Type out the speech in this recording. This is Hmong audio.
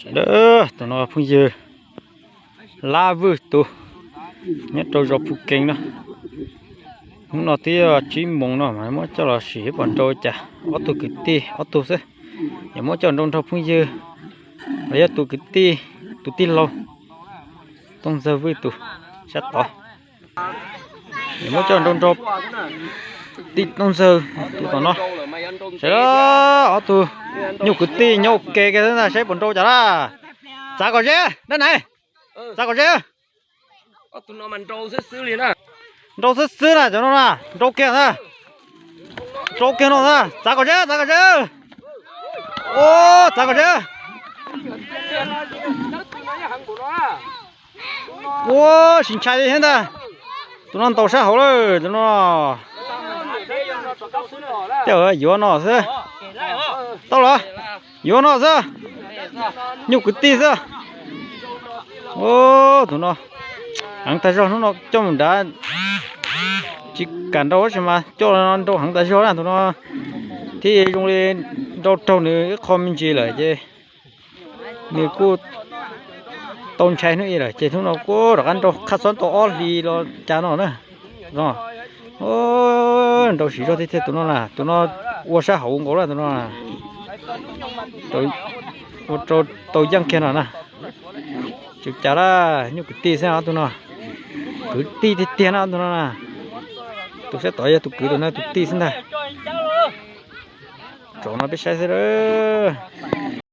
Tus no phooj ywg Lab Vwj tus, nyob rau zos Phu Kees no. Hnub no twb yog tsib moos no mas muab coj los sim pom nrau cas ob tug kwv tij ob tug xwb. Yog muab coj nrau nrog phooj ywg los yog tus kwv tij, tus tij laug Tooj Ntxawg Vwj tus sab tod. Yog muab coj nrau nrau tij Tooj Ntxawg tus tom no. Saib ob tug nyuj kwv tij nyob ua ke kiag xwb ntag, saib puas nrau cas lawm. Txav kom ze, dab nais. Txav kom ze. Nrau xwb xwb na, cov no na, nrau kiag na. Nrau kiag no na, txav kom ze, txav kom ze. Ua, txav kom ze. Ua, tsis ntshai li thiab ntag. Tus no ntaus sab hauv lawm, tus no. Tej yuav no xwb. Tau los, yuav no xwb. Nyuj kwv tij xwb. Tus no heev tag zog, hnub no coj mus nrad tsis kam nrau tab sis mas coj nrau heev tas zog na. Tus no thiaj zoo li nrau raug nws ib qho me ntsis lawm ces nws kuj tau ntshai hnub ib lawm ces hnub no kuj rov qab nrau qhab xob tau ob hlis los cas no na. Nrau siv zog tiag tiag tus no na, tus no ua sab hauv nkaus lawm tus no. Ua rau tau yeej kiag no na. Tsis cas lawm, nyuj kwv tij xwb ob tug no. Kwv tij tiag tiag na ob tug no na. Tus sab tod yog tus kwv, tus no tus tij xwb ntag. Tsaus no peb saib xwb lawm.